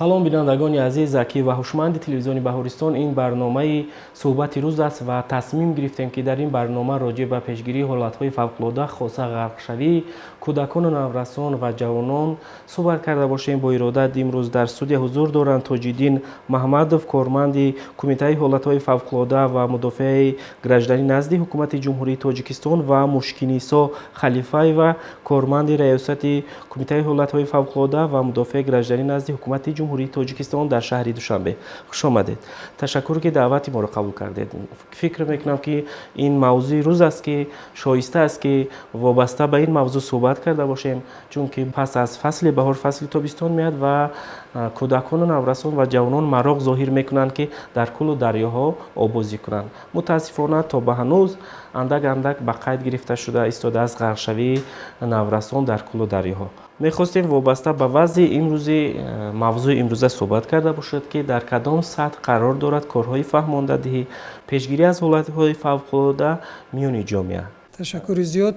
Салом, бинандагони азиз, закӣ ва ҳушманди телевизиони Баҳористон. Ин барномаи «Суҳбати рӯз» аст ва тасмим гирифтем, ки дар ин барнома роҷеъ ба пешгирии ҳолатҳои фавқулода, хоса ғарқшавии кӯдакону наврасон ва ҷавонон суҳбат карда бошем. Бо иродат имрӯз дар студия ҳузур доранд Тоҷиддин Маҳмадов, корманди Кумитаи ҳолатҳои фавқулода ва мудофиаи гражданӣ назди Ҳукумати Ҷумҳурии Тоҷикистон, ва Мушкинисо Халифаева, корманди Раёсати Кумитаи ҳолатҳои фавқулода ва мудофиаи гражданӣ назди Ҳукумати Ҷумҳурии Тоҷикистон дар шаҳри Душанбе. Хуш омадед, ташаккур, ки даъвати моро қабул кардед. Фикр мекунам, ки ин мавзӯи рӯз аст, ки шоиста аст, ки вобаста ба ин мавзӯъ суҳбат карда бошем, чунки пас аз фасли баҳор фасли тобистон меяд ва кӯдакону наврасон ва ҷавонон мароқ зоҳир мекунанд, ки дар кӯлу дарёҳо оббозӣ кунанд. Мутаассифона, то ба ҳанӯз андак андак ба қайд гирифта шуда истодааст ғарқшавии наврасон дар кӯлу дарёҳо. Мехостем вобаста ба вазъи имрӯзи мавзӯи имрӯза суҳбат карда бошед, ки дар кадом сатҳ қарор дорад корҳои фаҳмондадиҳӣ, пешгирӣ аз ҳолатҳои фавқулода миёни ҷомеа. Ташаккури зиёд.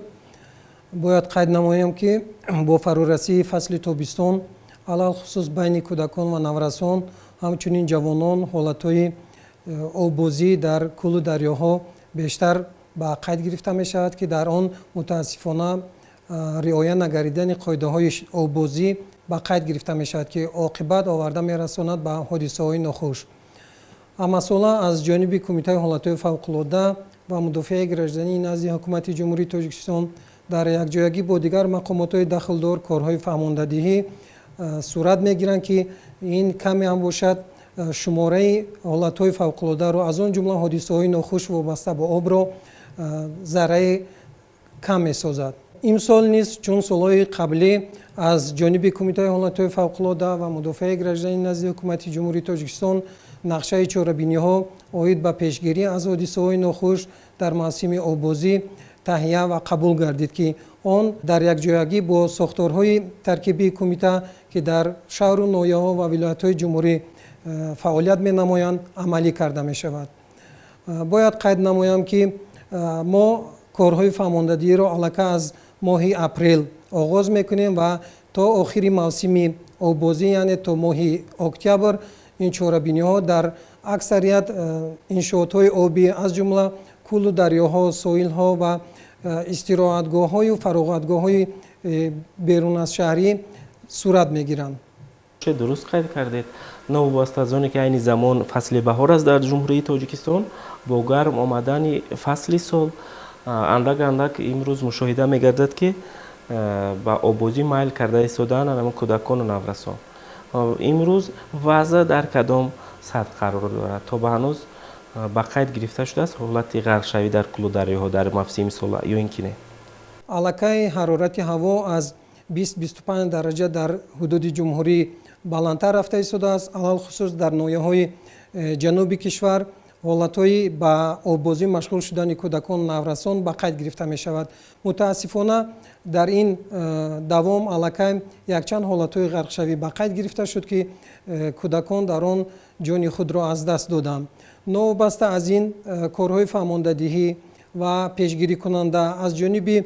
Бояд қайд намоям, ки бо фарорасии фасли тобистон, алалхусус байни кӯдакон ва наврасон, ҳамчунин ҷавонон, ҳолатҳои оббозӣ дар кӯлу дарёҳо бештар ба қайд гирифта мешавад, ки дар он мутаассифона риоя нагардидани қоидаҳои оббозӣ ба қайд гирифта мешавад, ки оқибат оварда мерасонад ба ҳодисаҳои нохуш. Ҳамасола аз ҷониби Кумитаи ҳолатҳои фавқулода ва мудофиаи граждании назди Ҳукумати Ҷумҳурии Тоҷикистон дар якҷоягӣ бо дигар мақомотҳои дахлдор корҳои фаҳмондадиҳӣ сурат мегиранд, ки ин каме ҳам бошад, шумораи ҳолатҳои фавқулодаро, аз он ҷумла ҳодисаҳои нохуш вобаста ба обро, заррае кам месозад. Имсол низ, чун солҳои қаблӣ, аз ҷониби Кумитаи ҳолатҳои фавқулода ва мудофиаи гражданӣ назди Ҳукумати Ҷумҳурии Тоҷикистон нақшаи чорабиниҳо оид ба пешгирӣ аз ҳодисаҳои нохуш дар мавсими оббозӣ таҳия ва қабул гардид, ки он дар якҷоягӣ бо сохторҳои таркибии кумита, ки дар шаҳру ноҳияҳо ва вилоятҳои ҷумҳурӣ фаъолият менамоянд, амалӣ карда мешавад. Бояд қайд намоям, ки мо корҳои фаҳмондадиҳиро аллакай аз моҳи апрел оғоз мекунем ва то охири мавсими оббозӣ, яъне то моҳи октябр, ин чорабиниҳо дар аксарият иншоотҳои обӣ, аз ҷумла кӯлу дарёҳо, соҳилҳо ва истироҳатгоҳҳою фароғатгоҳҳои берун аз шаҳрӣ сурат мегиранд. Дуруст қайд кардед. Новобаста аз оне ки айни замон фасли баҳор аст дар Ҷумҳурии Тоҷикистон, бо гарм омадани фасли сол андак андак имрӯз мушоҳида мегардад, ки ба оббозӣ майл карда истодаанд ҳамон кӯдакону наврасон. Имрӯз вазъ дар кадом сатҳ қарор дорад? То ба ҳанӯз ба қайд гирифта шудааст ҳолати ғарқшавӣ дар кӯлу дарёҳо дар мавсими имсола ё ин ки не? Аллакай ҳарорати ҳаво аз 20-25 дараҷа дар ҳудуди ҷумҳурӣ баландтар рафта истодааст. Алалхусус дар ноҳияҳои ҷануби кишвар ҳолатҳои ба оббозӣ машғул шудани кӯдакон, наврасон ба қайд гирифта мешавад. Мутаассифона, дар ин давом аллакай якчанд ҳолатҳои ғарқшавӣ ба қайд гирифта шуд, ки кӯдакон дар он ҷони худро аз даст доданд. Новобаста аз ин, корҳои фаҳмондадиҳӣ ва пешгирикунанда аз ҷониби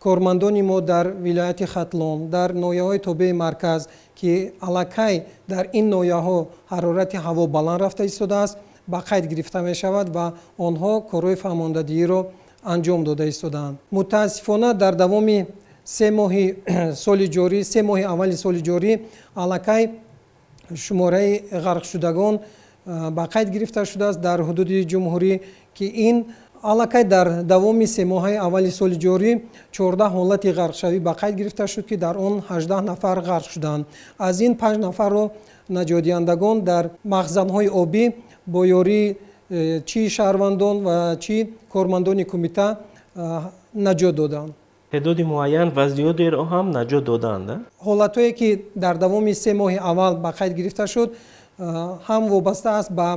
кормандони мо дар вилояти Хатлон, дар ноҳияҳои тобеи марказ, ки аллакай дар ин ноҳияҳо ҳарорати ҳаво баланд рафта истодааст, ба қайд гирифта мешавад ва онҳо корҳои фаҳмондадиҳиро анҷом дода истодаанд. Мутаассифона, дар давоми 3 моҳи соли ҷорӣ, 3 моҳи аввали соли ҷорӣ, аллакай шумораи ғарқшудагон ба қайд гирифта шудааст дар ҳудуди ҷумҳурӣ, ки ин аллакай дар давоми 3 моҳаи аввали соли ҷорӣ 14 ҳолати ғарқшавӣ ба қайд гирифта шуд, ки дар он 18 нафар ғарқ шуданд. Аз ин панҷ нафарро наҷотдиҳандагон дар махзанҳои обӣ бо ёрии чӣ шаҳрвандон ва чӣ кормандони кумита наҷот доданд. Теъдоди муайян ва зиёдеро ҳам наҷот доданд. Ҳолатҳое, ки дар давоми 3 моҳи аввал ба қайд гирифта шуд, ҳам вобаста аст ба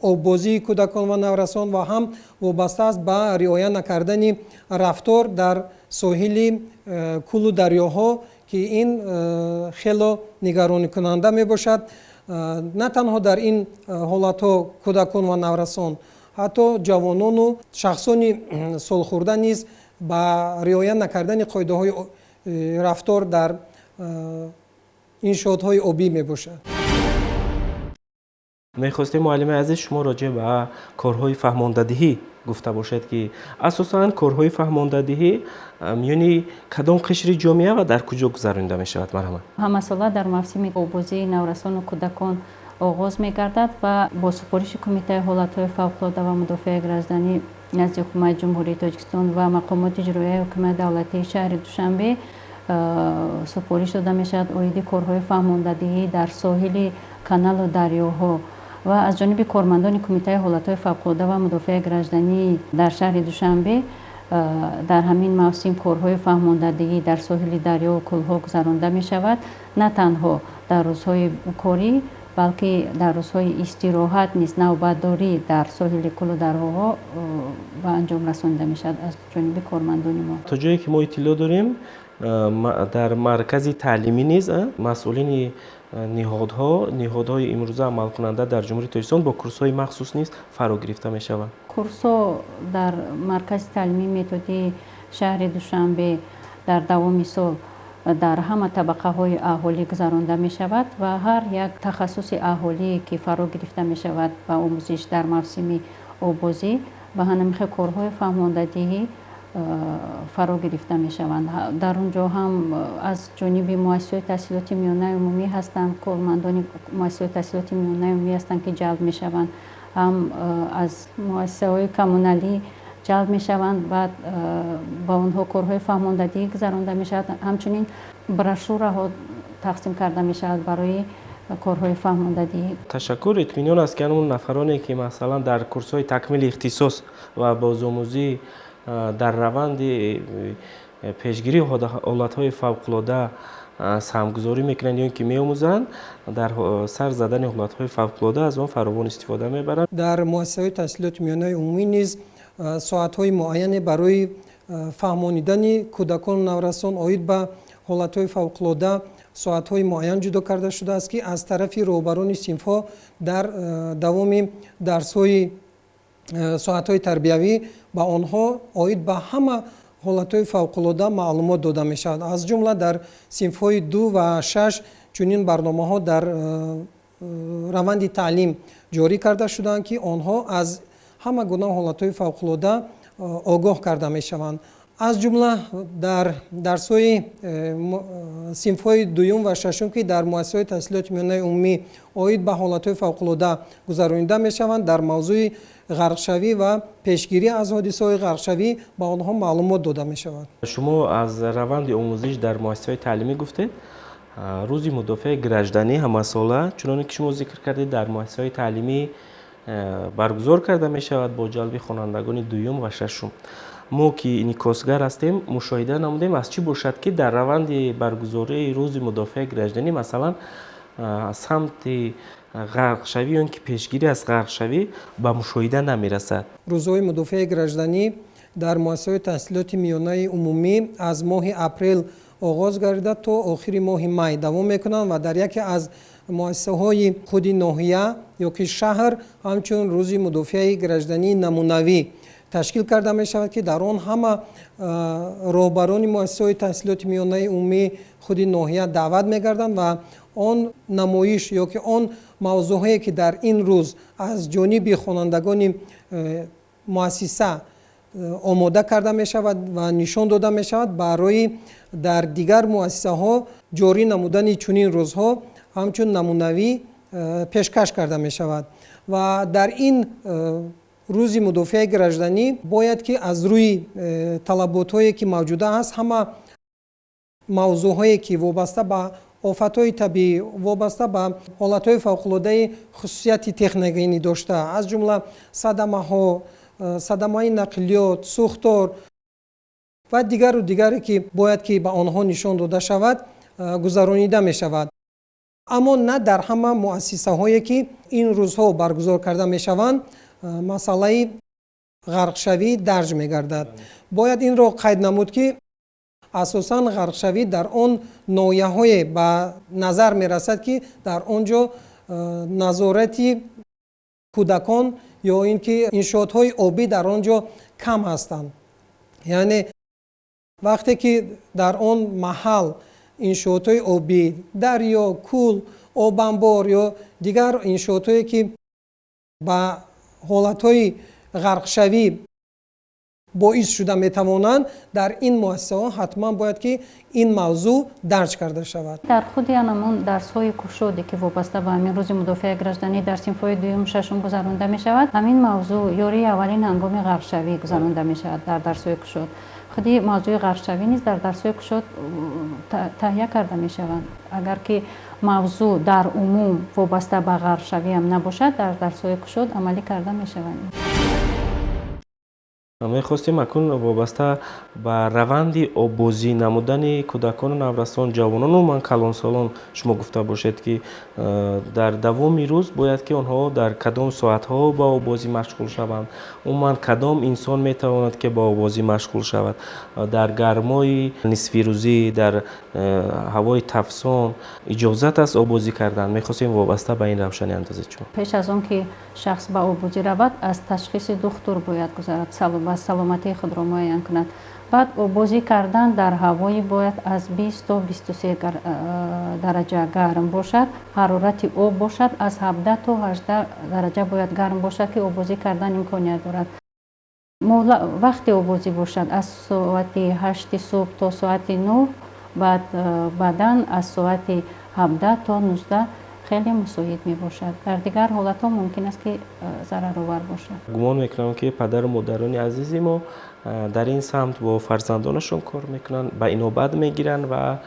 оббозии кӯдакон ва наврасон ва ҳам вобаста аст ба риоя накардани рафтор дар соҳили кӯлу дарёҳо, ки ин хело нигаронкунанда мебошад. На танҳо дар ин ҳолатҳо кӯдакон ва наврасон, ҳатто ҷавонону шахсони солхӯрда низ ба риоя накардани қоидаҳои рафтор дар иншоотҳои обӣ мебошад. Мехостем, муаллими азиз, шумо роҷеъ ба корҳои фаҳмондадиҳӣ гуфта бошед, ки асосан корҳои фаҳмондадиҳӣ миёни кадом қишри ҷомеа ва дар куҷо гузаронида мешавад? Марҳамат. Ҳамасола дар мавсими оббозии наврасону кӯдакон оғоз мегардад ва бо супориши Кумитаи ҳолатҳои фавқулода ва мудофиаи гражданӣ назди Ҳукумати Ҷумҳурии Тоҷикистон ва мақомоти иҷроияи ҳукумати давлатии шаҳри Душанбе супориш дода мешавад оиди корҳои фаҳмондадиҳӣ дар соҳили каналу дарёҳо ва аз ҷониби кормандони Кумитаи ҳолатҳои фавқулода ва мудофиаи гражданӣ дар шаҳри Душанбе дар ҳамин мавсим корҳои фаҳмондадиҳӣ дар соҳили дарёву кӯлҳо гузаронда мешавад. На танҳо дар рӯзҳои корӣ, балки дар рӯзҳои истироҳат низ навбатдорӣ дар соҳили кӯлу дарёҳо ба анҷом расонида мешавад аз ҷониби кормандони мо. То ҷое ки мо иттилоъ дорем, дар маркази таълимӣ низ масъулини ниҳодҳои имрӯза амалкунанда дар Ҷумҳурии Тоҷикистон бо курсҳои махсус низ фаро гирифта мешаванд. Курсҳо дар маркази таълимии методии шаҳри Душанбе дар давоми сол дар ҳама табақаҳои аҳолӣ гузаронда мешавад ва ҳар як тахассуси аҳолие, ки фаро гирифта мешавад ба омӯзиш дар мавсими оббозӣ, ба ҳамин хел корҳои фаҳмондадиҳӣ фаро гирифта мешаванд. Дар он ҷо ҳам аз ҷониби муассисаҳои таҳсилоти миёнаи умумӣ ҳастанд, кормандони муассисаҳои таҳсилоти миёнаи умумӣ ҳастанд, ки ҷалб мешаванд, ҳам аз муассисаҳои коммуналӣ ҷалб мешаванд. Баъд ба онҳо корҳои фаҳмондадиҳӣ гузаронда мешавад. Ҳамчунин брошюраҳо тақсим карда мешавад барои корҳои фаҳмондадиҳӣ. Ташаккур. Итминон аст, ки он нафароне, ки масалан дар курсҳои такмили ихтисос ва бозомӯзӣ дар раванди пешгирии ҳолатҳои фавқулода саҳмгузорӣ мекунанд ё ин ки меомӯзанд, дар сар задани ҳолатҳои фавқулода аз он фаровон истифода мебаранд. Дар муассисаҳои таҳсилоти миёнаи умумӣ низ соатҳои муайяне барои фаҳмонидани кӯдакону наврасон оид ба ҳолатҳои фавқулода соатҳои муайян ҷудо карда шудааст, ки аз тарафи роҳбарони синфҳо дар давоми дарсҳои соатҳои тарбиявӣ ба онҳо оид ба ҳама ҳолатҳои фавқулода маълумот дода мешавад. Аз ҷумла дар синфҳои 2 ва 6 чунин барномаҳо дар раванди таълим ҷорӣ карда шудаанд, ки онҳо аз ҳама гуна ҳолатҳои фавқулода огоҳ карда мешаванд. Аз ҷумла дар дарсҳои синфҳои дуюм ва шашум, ки дар муассисаҳои таҳсилоти миёнаи умумӣ оид ба ҳолатҳои фавқулода гузаронида мешаванд, дар мавзӯи ғарқшавӣ ва пешгирӣ аз ҳодисаҳои ғарқшавӣ ба онҳо маълумот дода мешавад. Шумо аз раванди омӯзиш дар муассисаҳои таълимӣ гуфтед. Рӯзи мудофиаи гражданӣ ҳамасола, чуноне ки шумо зикр кардед, дар муассисаҳои таълимӣ баргузор карда мешавад бо ҷалби хонандагони дуюм ва шашум. Мо ки инъикосгар ҳастем, мушоҳида намудем, аз чӣ бошад, ки дар раванди баргузории рӯзи мудофиаи гражданӣ, масалан, самти ғарқшавӣ ё ин ки пешгирӣ аз ғарқшавӣ ба мушоҳида намерасад. Рӯзҳои мудофиаи гражданӣ дар муассисаҳои таҳсилоти миёнаи умумӣ аз моҳи апрел оғоз гардида, то охири моҳи май давом мекунанд ва дар яке аз муассисаҳои худи ноҳия ё ки шаҳр ҳамчун рӯзи мудофиаи граждании намунавӣ ташкил карда мешавад, ки дар он ҳама роҳбарони муассисаҳои таҳсилоти миёнаи умумии худи ноҳия даъват мегарданд ва он намоиш ё ки он мавзӯъҳое, ки дар ин рӯз аз ҷониби хонандагони муассиса омода карда мешавад ва нишон дода мешавад, барои дар дигар муассисаҳо ҷорӣ намудани чунин рӯзҳо ҳамчун намунавӣ пешкаш карда мешавад. Ва дар ин рӯзи мудофиаи гражданӣ бояд ки аз рӯи талаботҳое, ки мавҷуда аст, ҳама мавзӯъҳое, ки вобаста ба офатҳои табиӣ, вобаста ба ҳолатҳои фавқулодаи хусусияти техногенӣ дошта, аз ҷумла садамаҳо, садамаи нақлиёт, сӯхтор ва дигару дигаре, ки бояд ки ба онҳо нишон дода шавад, гузаронида мешавад. Аммо на дар ҳама муассисаҳое, ки ин рӯзҳо баргузор карда мешаванд, масъалаи ғарқшавӣ дарҷ мегардад. Бояд инро қайд намуд, ки асосан ғарқшавӣ дар он ноҳияҳое ба назар мерасад, ки дар он ҷо назорати кӯдакон ё ин ки иншоотҳои обӣ дар он ҷо кам ҳастанд. Яъне вақте ки дар он маҳал иншоотҳои обӣ, дарё, кӯл, обанбор ё дигар иншоотҳое, ки Ба ҳолатҳои ғарқшавӣ боис шуда метавонанд, дар ин муассисаҳо ҳатман бояд ки ин мавзӯъ дарҷ карда шавад. Дар худи анамон дарсҳои кушоде, ки вобаста ба ҳамин рӯзи мудофиаи гражданӣ дар синфҳои дуюм, шашум гузаронда мешавад, ҳамин мавзӯъ, ёрии аввалин ҳангоми ғарқшавӣ, гузаронда мешавад дар дарсҳои кушод. Худи мавзӯи ғарқшавӣ низ дар дарсҳои кушод таҳия карда мешаванд. Агар ки мавзӯъ дар умум вобаста ба ғарқшавиам набошад, дар дарсҳои кушод амалӣ карда мешаванд. Мехостем акнун вобаста ба раванди оббозӣ намудани кӯдакону наврасон, ҷавонон, умуман калонсолон шумо гуфта бошед, ки дар давоми рӯз бояд ки онҳо дар кадом соатҳо ба оббозӣ машғул шаванд, умуман кадом инсон метавонад, ки ба оббозӣ машғул шавад дар гармои нисфирӯзӣ, дар ҳавои тафсон иҷозат аст оббозӣ кардан? Мехостем вобаста ба ин равшанӣ андозед шумо. Пеш аз он ки шахс ба оббозӣ равад, аз ташхиси духтур бояд гузарад ва саломатии худро муайян кунад. Баъд оббозӣ кардан дар ҳавои бояд аз 20 то 23 дараҷа гарм бошад, ҳарорати об бошад аз 17 то 18 дараҷа бояд гарм бошад, ки оббозӣ кардан имконият дорад. Вақти оббозӣ бошад аз соати 8 субҳ то соати 9, баъд баъдан аз соати 17 то 19 хеле мусоид мебошад. Дар дигар ҳолатҳо мумкин аст, ки зараровар бошад. Гумон мекунам, ки падару модарони азизи мо дар ин самт бо фарзандонашон кор мекунанд, ба инобат мегиранд ва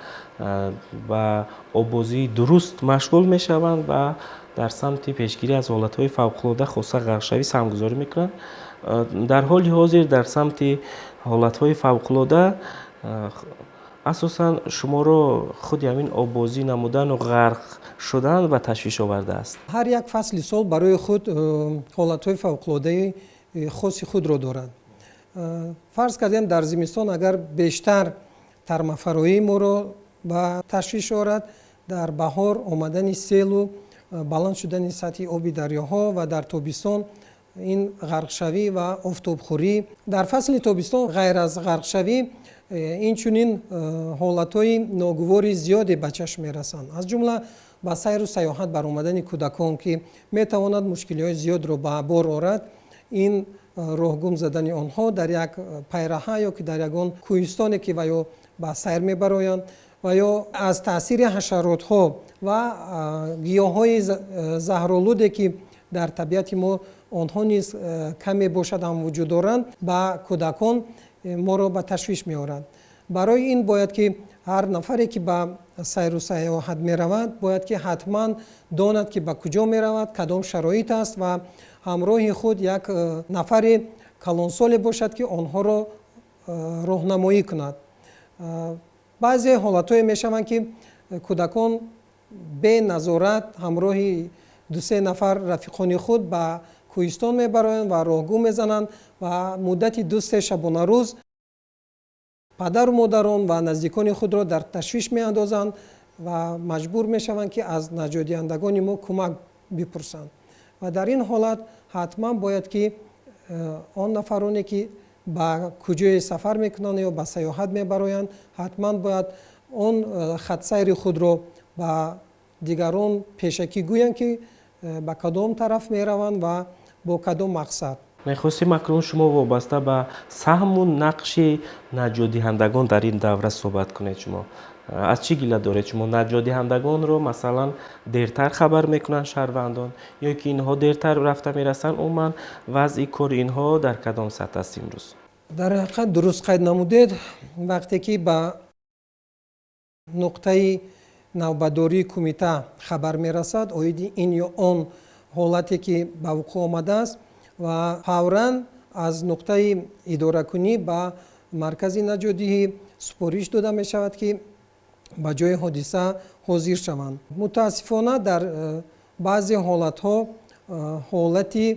ба оббозии дуруст машғул мешаванд ва дар самти пешгирӣ аз ҳолатҳои фавқулода, хоса ғарқшавӣ, саҳмгузорӣ мекунанд. Дар ҳоли ҳозир дар самти ҳолатҳои фавқулода асосан шуморо худи ҳамин оббозӣ намудану ғарқ шудан ба ташвиш овардааст? Ҳар як фасли сол барои худ ҳолатҳои фавқулодаи хоси худро дорад. Фарз кардем, дар зимистон агар бештар тармафароӣ моро ба ташвиш орад, дар баҳор омадани селу баланд шудани сатҳи оби дарёҳо ва дар тобистон ин ғарқшавӣ ва офтобхӯрӣ. Дар фасли тобистон ғайр аз ғарқшавӣ инчунин ҳолатҳои ногувори зиёде ба чашм мерасанд, аз ҷумла ба сайру сайёҳат баромадани кӯдакон, ки метавонад мушкилиҳои зиёдро ба бор орад. Ин роҳгум задани онҳо дар як пайраҳа ё ки дар ягон кӯҳистоне, ки ва ё ба сайр мебароянд, ва ё аз таъсири ҳашаротҳо ва гиёҳҳои заҳролуде, ки дар табиати мо онҳо низ каме бошад ҳам вуҷуд доранд, ба кӯдакон моро ба ташвиш меорад. Барои ин бояд ки ҳар нафаре, ки ба сайру сайёҳат меравад, бояд ки ҳатман донад, ки ба куҷо меравад, кадом шароит аст ва ҳамроҳи худ як нафари калонсоле бошад, ки онҳоро роҳнамоӣ кунад. Баъзе ҳолатҳое мешаванд, ки кӯдакон бе назорат ҳамроҳи дусе нафар рафиқони худ ба кӯҳистон мебароянд ва роҳгум мезананд ва муддати 2-3 шабонарӯз падару модарон ва наздикони худро дар ташвиш меандозанд ва маҷбур мешаванд, ки аз наҷотдиҳандагони мо кӯмак бипурсанд. Ва дар ин ҳолат ҳатман бояд ки он нафароне, ки ба куҷое сафар мекунанд ё ба сайёҳат мебароянд, ҳатман бояд он хатсайри худро ба дигарон пешакӣ гӯянд, ки ба кадом тараф мераванд ва бо кадом мақсад. Мехостем акнун шумо вобаста ба саҳму нақши наҷотдиҳандагон дар ин давра суҳбат кунед. Шумо аз чӣ гила доред? Шумо наҷотдиҳандагонро, масалан, дертар хабар мекунанд шаҳрвандон ё ки инҳо дертар рафта мерасанд? Умуман вазъи кори инҳо дар кадом сатҳ аст имрӯз? Дар ҳақиқат, дуруст қайд намудед. Вақте ки ба нуқтаи навбатдории кумита хабар мерасад оиди ин ё он ҳолате, ки ба вуқӯъ омадааст, ва фавран аз нуқтаи идоракунӣ ба маркази наҷотдиҳӣ супориш дода мешавад, ки ба ҷои ҳодиса ҳозир шаванд. Мутаассифона, дар баъзе ҳолатҳо ҳолати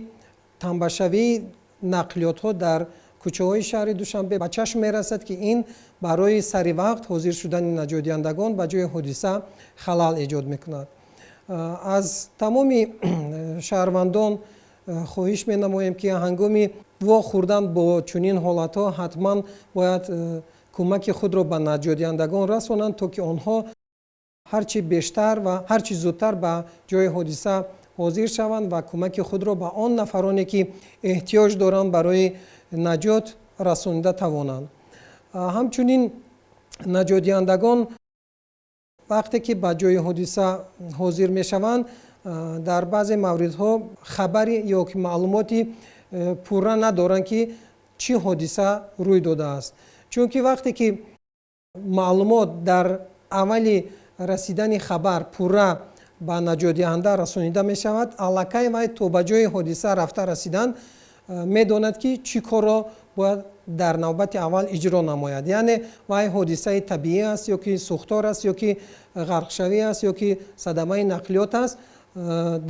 тамбашавии нақлиётҳо дар кӯчаҳои шаҳри Душанбе ба чашм мерасад, ки ин барои сари вақт ҳозир шудани наҷотдиҳандагон ба ҷои ҳодиса халал эҷод мекунад. Аз тамоми шаҳрвандон хоҳиш менамоем, ки ҳангоми вохӯрдан бо чунин ҳолатҳо ҳатман бояд кӯмаки худро ба наҷотдиҳандагон расонанд, то ки онҳо ҳарчи бештар ва ҳарчи зудтар ба ҷои ҳодиса ҳозир шаванд ва кӯмаки худро ба он нафароне, ки эҳтиёҷ доранд, барои наҷот расонида тавонанд. Ҳамчунин наҷотдиҳандагон вақте ки ба ҷои ҳодиса ҳозир мешаванд, дар баъзе мавридҳо хабари ё ки маълумоти пурра надоранд, ки чӣ ҳодиса рӯй додааст, чунки вақте ки маълумот дар аввали расидани хабар пурра ба наҷотдиҳанда расонида мешавад, аллакай вай то ба ҷои ҳодиса рафта расидан медонад, ки чӣ корро бояд дар навбати аввал иҷро намояд. Яъне вай ҳодисаи табиӣ аст ё ки сӯхтор аст, ё ки ғарқшавӣ аст, ё ки садамаи нақлиёт аст,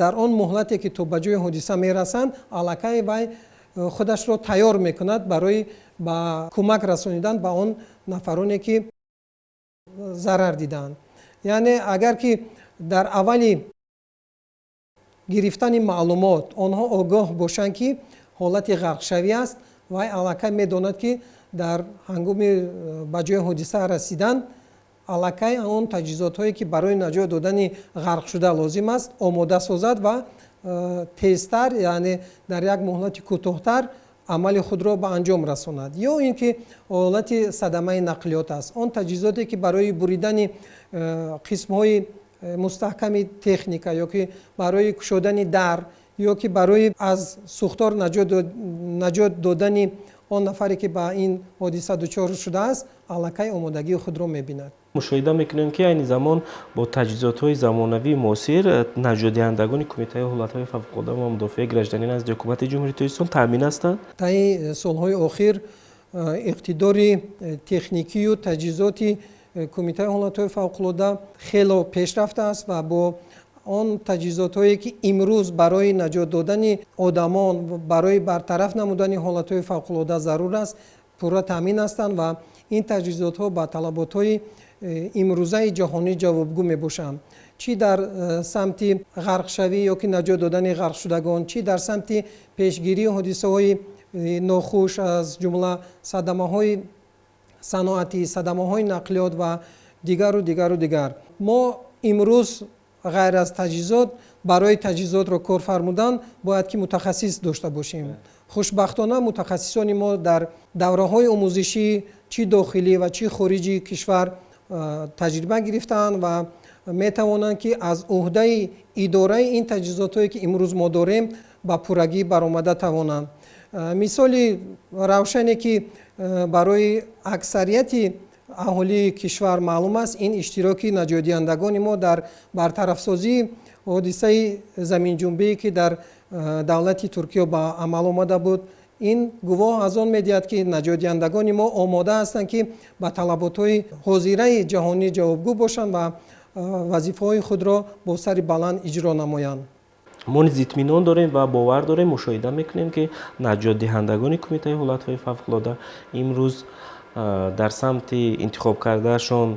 дар он муҳлате ки то ба ҷои ҳодиса мерасанд, аллакай вай худашро тайёр мекунад барои ба кӯмак расонидан ба он нафароне, ки зарар дидаанд. Яъне агар ки дар аввали гирифтани маълумот онҳо огоҳ бошанд, ки ҳолати ғарқшавӣ аст, вай аллакай медонад, ки дар ҳангоми ба ҷои ҳодиса расидан аллакай он таҷҳизотҳое, ки барои наҷот додани ғарқшуда лозим аст, омода созад ва тезтар, яъне дар як муҳлати кӯтоҳтар амали худро ба анҷом расонад. Ё ин ки ҳолати садамаи нақлиёт аст, он таҷҳизоте, ки барои буридани қисмҳои мустаҳками техника ё ки барои кушодани дар, ё ки барои аз сӯхтор наҷот додани он нафаре, ки ба ин ҳодиса дучор шудааст, аллакай омодагии худро мебинад. Мушоҳида мекунем, ки айни замон бо таҷҳизотҳои замонавии муосир наҷотдиҳандагони Кумитаи ҳолатҳои фавқулода ва мудофиаи гражданӣ назди Ҳукумати Ҷумҳурии Тоҷикистон таъмин ҳастанд. Таи солҳои охир иқтидори техникию таҷҳизоти Кумитаи ҳолатҳои фавқулода хело пеш рафтааст ва бо он таҷҳизотҳое, ки имрӯз барои наҷот додани одамон, барои бартараф намудани ҳолатҳои фавқулода зарур аст, пурра таъмин ҳастанд ва ин таҷҳизотҳо ба талаботҳои имрӯзаи ҷаҳонӣ ҷавобгӯ мебошанд, чӣ дар самти ғарқшавӣ ё ки наҷот додани ғарқшудагон, чӣ дар самти пешгирии ҳодисаҳои нохуш, аз ҷумла садамаҳои саноатӣ, садамаҳои нақлиёт ва дигару дигару дигар. Мо имрӯз ғайр аз таҷҳизот, барои таҷҳизотро кор фармудан бояд ки мутахассис дошта бошем. Хушбахтона, мутахассисони мо дар давраҳои омӯзишӣ, чӣ дохилӣ ва чӣ хориҷи кишвар, таҷриба гирифтаанд ва метавонанд, ки аз уҳдаи идораи ин таҷҳизотҳое, ки имрӯз мо дорем, ба пуррагӣ баромада тавонанд. Мисоли равшане, ки барои аксарияти аҳолии кишвар маълум аст, ин иштироки наҷотдиҳандагони мо дар бартарафсозии ҳодисаи заминҷунбие, ки дар давлати Туркиё ба амал омада буд, ин гувоҳ аз он медиҳад, ки наҷотдиҳандагони мо омода ҳастанд, ки ба талаботҳои ҳозираи ҷаҳонӣ ҷавобгӯ бошанд ва вазифаҳои худро бо сари баланд иҷро намоянд. Мо низ итминон дорем ва бовар дорем, мушоҳида мекунем, ки наҷотдиҳандагони Кумитаи ҳолатҳои фавқулода имрӯз дар самти интихобкардаашон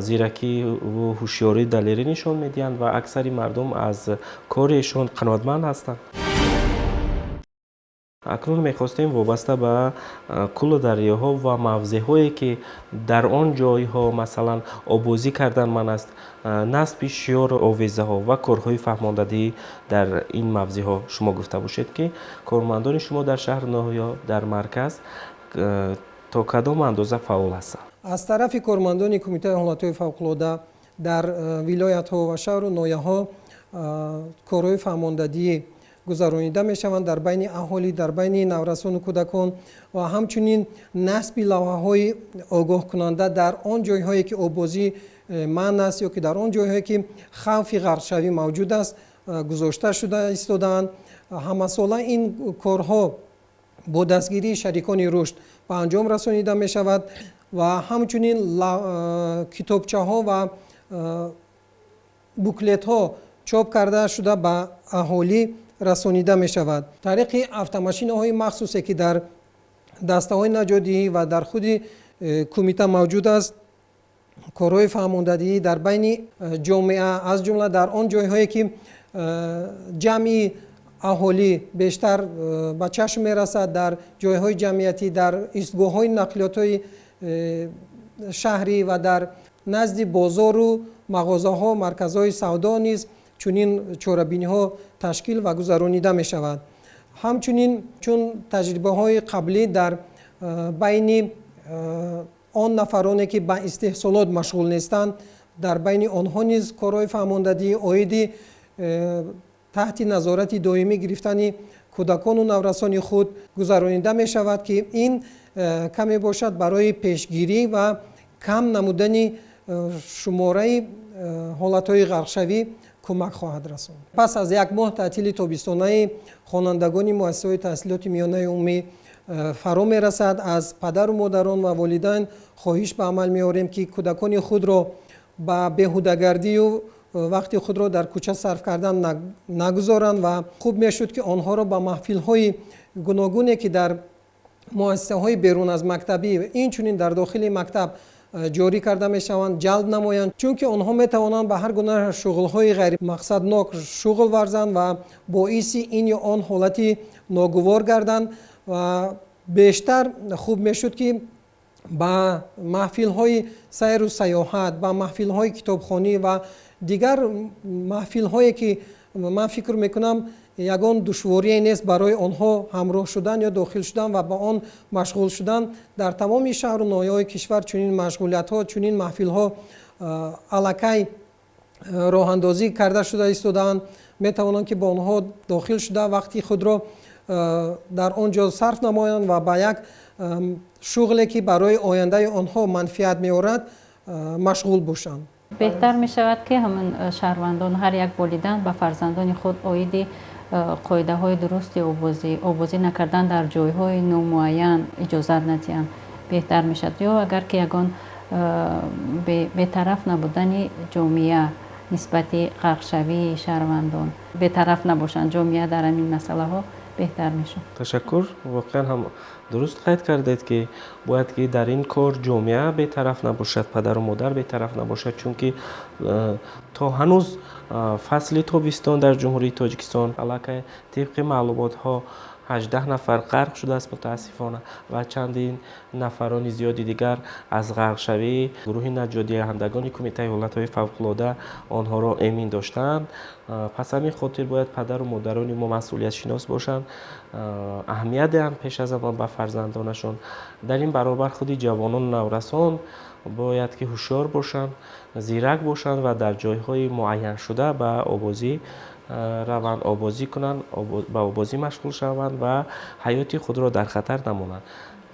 зиракиву ҳушёрӣ, далерӣ нишон медиҳанд ва аксари мардум аз кори эшон қаноатманд ҳастанд. Акнун мехостем вобаста ба кӯлу дарёҳо ва мавзеъҳое, ки дар он ҷойҳо, масалан, оббозӣ кардан манъ аст, насби шиёру овезаҳо ва корҳои фаҳмондадиҳӣ дар ин мавзеъҳо шумо гуфта бошед, ки кормандони шумо дар шаҳру ноҳияҳо, дар марказ то кадом андоза фаъол ҳастанд? Аз тарафи кормандони Кумитаи ҳолатҳои фавқулода дар вилоятҳо ва шаҳру ноҳияҳо корҳои фаҳмондадиҳӣ гузаронида мешаванд дар байни аҳолӣ, дар байни наврасону кӯдакон ва ҳамчунин насби лавҳаҳои огоҳкунанда дар он ҷойҳое, ки оббозӣ манъ аст, ё ки дар он ҷойҳое, ки хавфи ғарқшавӣ мавҷуд аст, гузошта шуда истодаанд. Ҳамасола ин корҳо бо дастгирии шарикони рушд ба анҷом расонида мешавад ва ҳамчунин китобчаҳо ва буклетҳо чоп карда шуда ба аҳолӣ расонида мешавад. Тариқи автомашинаҳои махсусе, ки дар дастаҳои наҷотдиҳӣ ва дар худи кумита мавҷуд аст, корҳои фаҳмондадиҳӣ дар байни ҷомеа, аз ҷумла дар он ҷойҳое, ки ҷамъи аҳолӣ бештар ба чашм мерасад, дар ҷойҳои ҷамъиятӣ, дар истгоҳҳои нақлиётҳои шаҳрӣ ва дар назди бозору мағозаҳо, марказҳои савдо низ чунин чорабиниҳо ташкил ва гузаронида мешавад. Ҳамчунин чун таҷрибаҳои қаблӣ дар байни он нафароне ки ба истеҳсолот машғул нестанд, дар байни онҳо низ корҳои фаҳмондадӣ оиди таҳти назорати доимӣ гирифтани кӯдакону наврасони худ гузаронида мешавад, ки ин каме бошад барои пешгирӣ ва кам намудани шумораи ҳолатҳои ғарқшавӣ кӯмак хоҳад расонд. Пас аз як моҳ таътили тобистонаи хонандагони муассисаҳои таҳсилоти миёнаи умумӣ фаро мерасад. Аз падару модарон ва волидайн хоҳиш ба амал меорем, ки кӯдакони худро ба беҳудагардию вақти худро дар кӯча сарф кардан нагузоранд ва хуб мешуд, ки онҳоро ба маҳфилҳои гуногуне, ки дар муассисаҳои берун аз мактабӣ, инчунин дар дохили мактаб ҷорӣ карда мешаванд, ҷалб намоянд, чунки онҳо метавонанд ба ҳар гуна шуғлҳои ғайримақсаднок шуғл варзанд ва боиси ин ё он ҳолати ногувор гарданд. Ва бештар хуб мешуд, ки ба маҳфилҳои сайру сайёҳат, ба маҳфилҳои китобхонӣ ва дигар маҳфилҳое, ки ман фикр мекунам, ягон душворие нест барои онҳо ҳамроҳ шудан ё дохил шудан ва ба он машғул шудан. Дар тамоми шаҳру ноҳияҳои кишвар чунин машғулиятҳо, чунин маҳфилҳо аллакай роҳандозӣ карда шуда истодаанд. Метавонанд, ки бо онҳо дохил шуда, вақти худро дар он ҷо сарф намоянд ва ба як шуғле, ки барои ояндаи онҳо манфиат меорад, машғул бошанд. Беҳтар мешавад, ки ҳамин шаҳрвандон, ҳар як волидан ба фарзандони худ оиди қоидаҳои дурусти обозӣ, обозӣ накардан дар ҷойҳои номуайян иҷозат надиҳанд, беҳтар мешавад. Ё агар ки ягон бетараф набудани ҷомеа нисбати ғарқшавии шаҳрвандон, бетараф набошанд ҷомеа дар ҳамин масъалаҳо, беҳтар мешуд. Ташаккур. Воқеан ҳам дуруст қайд кардед, ки бояд ки дар ин кор ҷомеа бетараф набошад, падару модар бетараф набошад, чунки то ҳанӯз фасли тобистон дар Ҷумҳурии Тоҷикистон аллакай тибқи маълумотҳо 18 нафар ғарқ шудааст, мутаассифона, ва чандин нафарони зиёди дигар аз ғарқшавии гурӯҳи наҷотдиҳандагони Кумитаи ҳолатҳои фавқулода онҳоро эмин доштаанд. Пас ҳамин хотир бояд падару модарони мо масъулиятшинос бошанд, аҳамият диҳанд пеш аз ҳама ба фарзандонашон. Дар ин баробар худи ҷавонону наврасон бояд ки ҳушёр бошанд, зирак бошанд ва дар ҷойҳои муайяншуда ба обозӣ раванд, обозӣ кунанд, ба обозӣ машғул шаванд ва ҳаёти худро дар хатар намонанд.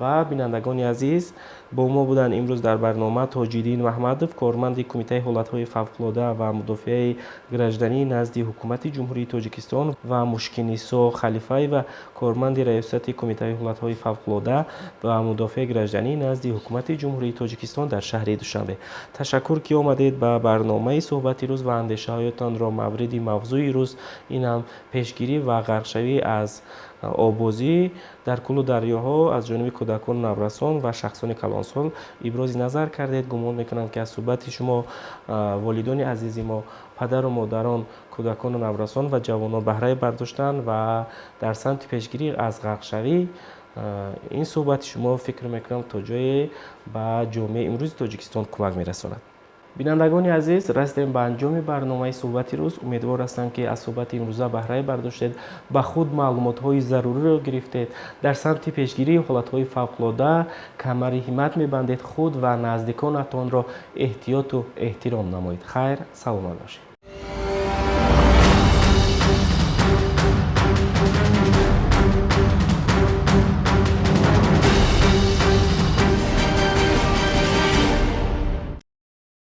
Ва бинандагони азиз, бо мо буданд имрӯз дар барнома Тоҷиддин Маҳмадов, корманди Кумитаи ҳолатҳои фавқулода ва мудофиаи гражданӣ назди Ҳукумати Ҷумҳурии Тоҷикистон, ва Мушкинисо Халифаева, корманди Раёсати Кумитаи ҳолатҳои фавқулода ва мудофиаи гражданӣ назди Ҳукумати Ҷумҳурии Тоҷикистон дар шаҳри Душанбе. Ташаккур, ки омадед ба барномаи суҳбати рӯз ва андешаҳоятонро мавриди мавзӯи рӯз, ин ҳам пешгирӣ ва ғарқшавӣ аз обозӣ дар кӯлу дарёҳо аз ҷониби кӯдакону наврасон ва шахсони калонсол ибрози назар кардед. Гумон мекунам, ки аз суҳбати шумо волидони азизи мо, падару модарон, кӯдакону наврасон ва ҷавонон баҳрае бардоштанд ва дар самти пешгирӣ аз ғарқшавӣ ин суҳбати шумо, фикр мекунам, то ҷое ба ҷомеаи имрӯзи Тоҷикистон кӯмак мерасонад. Бинандагони азиз, расидем ба анҷоми барномаи суҳбати рӯз. Умедвор ҳастам, ки аз суҳбати имрӯза баҳрае бардоштед, ба худ маълумотҳои заруриро гирифтед, дар самти пешгирии ҳолатҳои фавқулода камари ҳиммат мебандед, худ ва наздиконатонро эҳтиёту эҳтиром намоед. Хайр, саломат бошед.